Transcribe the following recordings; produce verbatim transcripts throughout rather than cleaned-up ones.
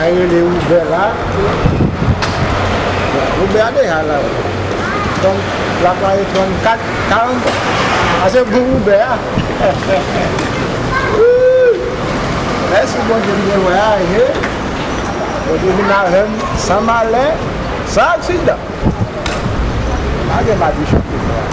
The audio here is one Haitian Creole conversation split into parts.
Ay rele Uber la. Uber a deja la. Donk, l ap pale trannkat, karant. A se bon Uber a. Mèsi Bondye m te wè a, ye. Bondye vin avè m san malè, san aksidan. Pa gen madichon pou mwen.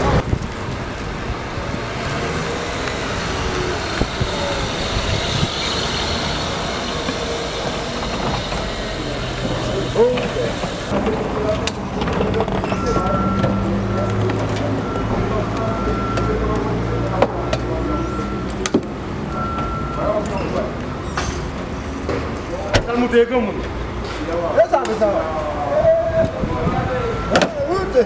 Al moute granmoun. E sa, e sa. Moute.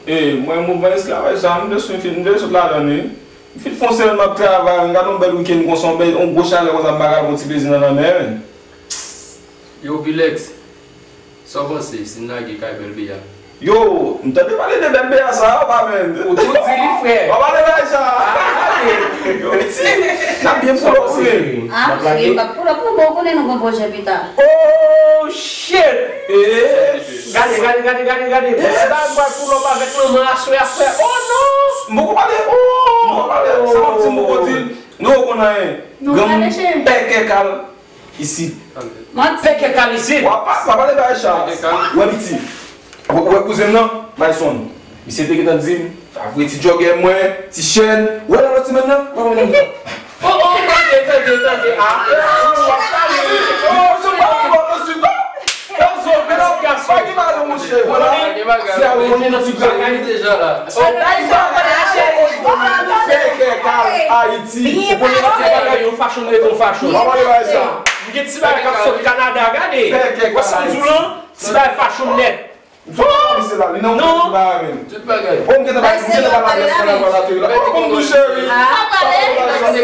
E, mwen, mouvman esklavaj sa, m vle sot, m vle sot ladan l, wi. M fin fè yon semèn m ap travay, m gade yon bèl wikenn konsa, yon bèl, yon gwo chalè konsa, m pa ka pran ti plezi nan lanmè, men. Yo, Bilex, sa w panse si n lage kay Bèl Beya? Yo, m tande pale de Bèl Beya sa, pa menm. Ou tou di li, frè. W ap pale bagay sa. Yo, piti, n ap byen pull up, wi. Ah, m ap pull up, non, bon, ou konnen nou gen pwojè pita. Oh, shit! Eh, gade, gade, gade, gade, gade. Bon, si bagay mwen pull up avèk manman aswè a, frè. Oh, non! M poko pale, oh! M poko pale, sa m ap di, m poko di l. Nou konn anyen. Granmoun pè kè kal isit. Pè kè kal isit. W ap pa, w ap pale bagay sa. Wè piti. Wè, wè kouzen m nan, Mayson. Misye te gentan di m, sa vre ti jògè mwen, ti chèn. Wè nan lòt semèn nan, wè mwen menm. Oh, oh, tande, tande, tande. Ah, w ap pale. Oh, se pa yon bon mesye, non. Ozo, men non, pa gen malè, monchè. Wala. Se a yon ti bagay deja la. Pè kè kal Ayiti. Ou konnen se bagay yon fashion rete yon fashion. W ap pale bagay sa. M gen ti bagay k ap sot Kanada, gade. Wè sa m di w lan? Ti bagay fashion nèt. Misye la, li nan tout bagay menm. Tout bagay. Bon, m gentan ba, m gentan ba ladrès nan laboratwari la. Oh, bon, m tou cheri. Ah, pale, pase.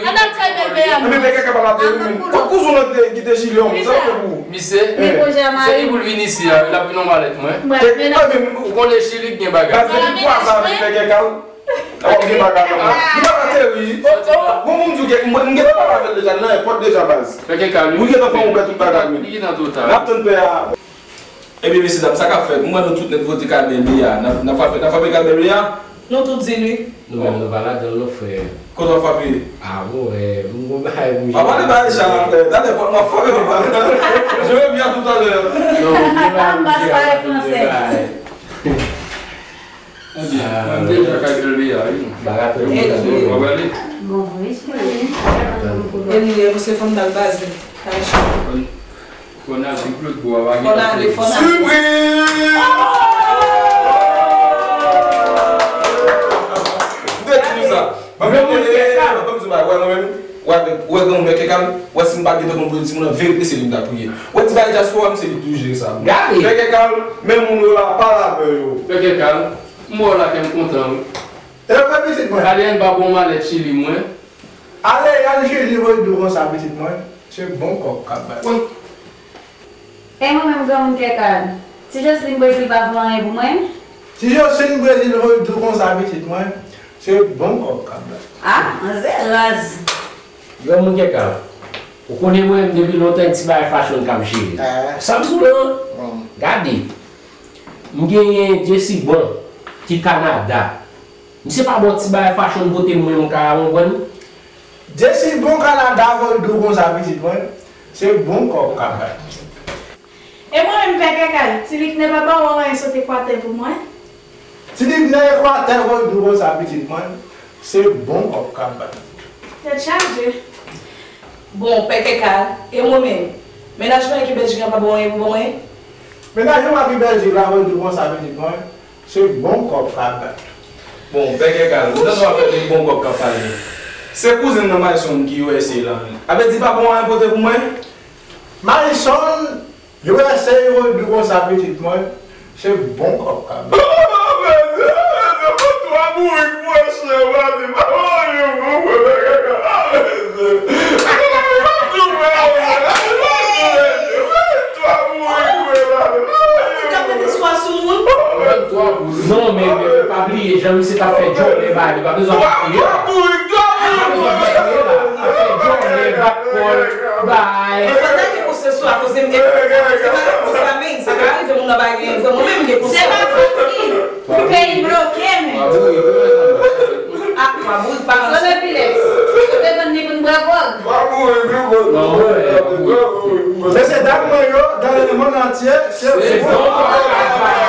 N ap fè bebe a. Epi, men kèk pa ladrès menm. Kot kouzen w lan ki te Chili, sa fè pou ou? Misye, se li pou l vin isi a, l ap vin yon malèt mwen. Ou konnen Chili gen bagay. Baz, depi twa zan avèk pè kè kal. Ou gen bagay la. M pa ateri. Bon, bon, m di w, m gentan pale avè l deja, nan èpòt deja, baz. Pè kè kal, wi, gentan pran Uber tout bagay, wi. N ap tann pè a. Ebyen, mesye dam, sa k ap fèt? M wè nou tout nèt vote Kalbè Beya. N ap, n ap frape, n ap frape Kalbè Beya? Nou tout di l wi. Nou menm nou pa ladan l non, frè. Kote w ap frape? Ah, bon, eh, m gon bagay pou jere. Pa pale bagay sa, frè. Talè, pòt m ap frape, papa. Je reviens tout à l'heure. Non, m gen bagay pou jere, m ap vin bagay. Ebyen, mwen deja Kalbè Beya, wi. Bagay pou jere. W ap ale? Bon, wi, cheri. Anyway, se fòm nan baz li. Fò n ale, fò n ale. Sipriz! M te di nou sa. Ban m di w bagay, wè mwen menm, wè avèk, wè granmoun Pè Kèkal, wè si m pa gentan konn priye timoun nan, verite se li m ta priye. Wè ti bagay dyaspora, m se li k toujou jere sa. Gade! Pè Kèkal, men moun yo la, pale avè yo. Pè Kèkal, m wè w la kè m kontan, wi. E yo fè pitit mwen. Ale, ann ba bon malèt Chili mwen. Ale, al Chili voye dou konsa pitit mwen. Se bon kòb k ap bay. E mwen menm granmoun Kèkal, ti Joslin Brezil pa voye anyen pou mwen? Ti Joslin Brezil voye dou konsa pitit mwen. Se bon kòb k ap bay. Ah, manzè raz. Granmoun Kèkal, ou konnen mwen menm depi lontan e ti bagay fashion k ap jere. Sa m sou lan, gade. M genyen Jesi Bon ki Kanada. Misye pa bon ti bagay fashion pote mwen, m ka konprann. Jesi Bon Kanada voye dou konsa pitit mwen. Se bon kòb k ap bay. E mwen menm Pè Kèkal, ti Liknè pa ba w anyen sot Ekwatè pou mwen? Ti Liknè Ekwatè voye dou konsa pitit mwen. Se bon kòb k ap bay. Tèt chaje. Bon, Pè Kèkal, e mwen menm? Mennaj mwen ki Bèljik la pa ba w anyen pou ban mwen? Mennaj mwen ki Bèljik la voye dou konsa pitit mwen. Se bon kòb k ap bay. Bon, Pè Kèkal, m tande w ap fè de bon kòb k ap pale. Se kouzen m nan Mayson ki U S A la. A vle di pa bon anyen pote pou mwen? Mayson, U S A voye dou konsa pitit mwen. Se bon kòb k ap bay. Twa bourik mwen chè, w ap di m. Pa bliye, jan misye t ap fè djòlè bay li, pa bezwen ap kriye la. Pa bezwen ap kriye la. Ap fè djòlè, bat kò l, bay. Men fò n ta gen konsyans tou, akoz m, se maladi sa menm, sa ka rive moun nan pa gen, mwen menm m gen konsyans. Se pa fòt li. Peyi bloke, men. Ah, pa bout, pa. Zòn Epilex. Yo te vann li pou n bwè gwòg. Mesye dam mwen yo, dans le monde entier, se bon.